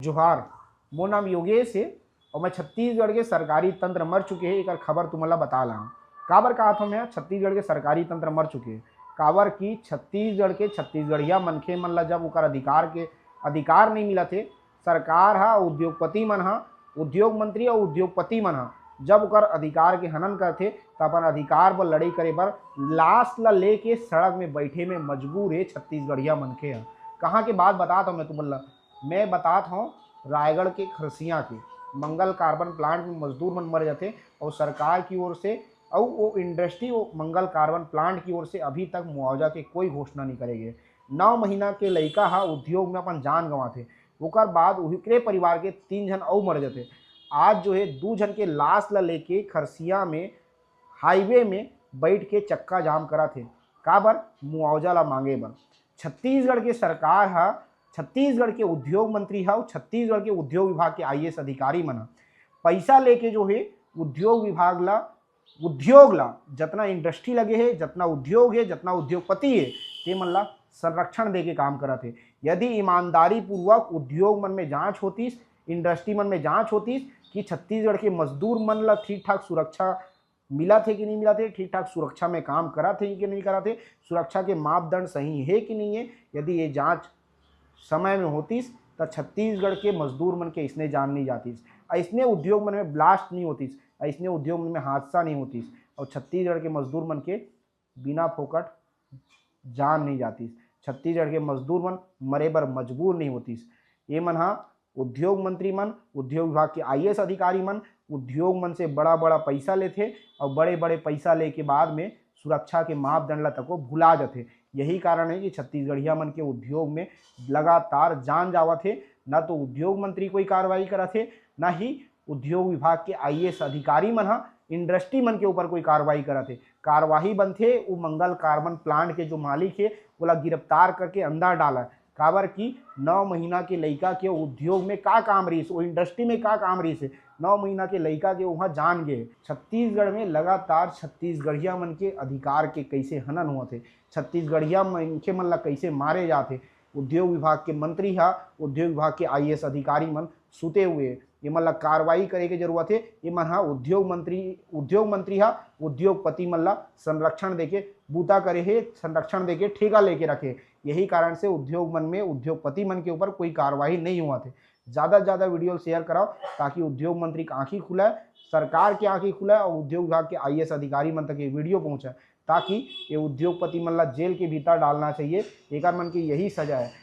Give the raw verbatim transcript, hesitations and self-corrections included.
जोहार, मोर नाम योगेश हे अउ मैं छत्तीसगढ़ के सरकारी तंत्र मर चुके हे, एकर खबर तुमन ला बता ला। काबर कहत हंव मैं छत्तीसगढ़ के सरकारी तंत्र मर चुके हे? काबर कि छत्तीसगढ़ के छत्तीसगढ़िया मनखे मन ला जब ओकर अधिकार के, अधिकार नहीं मिलत हे, सरकार ह, उद्योगपति मन ह, उद्योग मंत्री अउ उद्योगपति मन ह जब ओकर अधिकार के हनन करथे, त अपन अधिकार बर लड़ई करे बर लाश ला लेके सड़क में बैठे में मजबूर हे छत्तीसगढ़िया मनखे ह। कहाँ के बात बतात हंव मैं तुमन ला? मैं बतात हंव रायगढ़ के खरसिया के। मंगल कार्बन प्लांट में मजदूर मन मर जाथे अउ सरकार की ओर से अउ वो इंडस्ट्री, वो मंगल कार्बन प्लांट की ओर से अभी तक मुआवजा के कोई घोषणा नहीं करे गे। नौ महीना के लइका ह उद्योग में अपन जान गंवाथे, ओकर बाद ओकरे परिवार के तीन झन अउ मर जाथे। आज जो हे दू झन के लाश ला लेके खरसिया में हाईवे में बैठ के चक्का जाम करत हे। काबर? मुआवजा ला मांगे बर। छत्तीसगढ़ के सरकार ह, छत्तीसगढ़ के उद्योग मंत्री ह अउ छत्तीसगढ़ के उद्योग विभाग के आईएएस अधिकारी मन ह पैसा लेके जो हे उद्योग विभाग ला, उद्योग ला, जतना इंडस्ट्री लगे हे, जतना उद्योग हे, जतना उद्योगपति हे, ते मन ला संरक्षण दे के काम करत हे। यदि ईमानदारी पूर्वक उद्योग मन में जांच होतिस, इंडस्ट्री मन में जांच होतिस कि छत्तीसगढ़ के मजदूर मन ला ठीक ठाक सुरक्षा मिलत हे कि नहीं मिलत हे, ठीक ठाक सुरक्षा में काम करत हे कि नहीं करत हे, सुरक्षा के मापदंड सही हे कि नहीं हे, यदि ये जांच समय में होतिस, त छत्तीसगढ़ के मजदूर मन के अइसने जान नहीं जातिस, अइसने उद्योग मन में ब्लास्ट नहीं होतिस, अइसने उद्योग मन में हादसा नहीं होतिस, अउ छत्तीसगढ़ के मजदूर मन के बिना फोकट जान नहीं जातिस, छत्तीसगढ़ के मजदूर मन मरे बर मजबूर नहीं होतिस। ये मन ह उद्योग मंत्री मन, उद्योग विभाग के आईएएस अधिकारी मन उद्योग मन से बड़ा-बड़ा पैसा लेथे अउ बड़े-बड़े पैसा लेके बाद में सुरक्षा के मापदंड ला तको भुला जाथे। यही कारण है कि छत्तीसगढ़िया मन के उद्योग में लगातार जान जावत हे। ना तो उद्योग मंत्री कोई कार्रवाई करत हे, ना ही उद्योग विभाग के आईएएस अधिकारी मन ह इंडस्ट्री मन के ऊपर कोई कार्रवाई करत हे। कार्रवाई बनथे, वो मंगल कार्बन प्लांट के जो मालिक हे, ओला गिरफ्तार करके अंदर डाला। काबर कि नौ महीना के लइका के उद्योग में का काम रहिस, वो इंडस्ट्री में का काम रहिस हे, नौ महीना के लइका के वहाँ जान गे। छत्तीसगढ़ में लगातार छत्तीसगढ़िया मन के अधिकार के कैसे हनन होत हे, छत्तीसगढ़िया मनखे मन ला कैसे मारे जात हे, उद्योग विभाग के मंत्री हा, उद्योग विभाग के आईएएस अधिकारी मन सुते हुए हे। ये मन ला कार्रवाई करे के जरूरत हे। ये मन हा उद्योग मंत्री, उद्योग मंत्री हा उद्योगपति मन ला संरक्षण देके बूता करे हे, संरक्षण देके ठेका लेके रखे। यही कारण से उद्योग मन में, उद्योगपति मन के ऊपर कोई कार्रवाई नहीं हुआ थे। ज़्यादा से ज़्यादा वीडियो शेयर कराओ, ताकि उद्योग मंत्री की आँखी खुले, सरकार की आँखी खुले और उद्योग विभाग के आईएएस अधिकारी मन तक ये वीडियो पहुँचे, ताकि ये उद्योगपति मन ला जेल के भीतर डालना चाहिए। एकर मन के यही सजा है।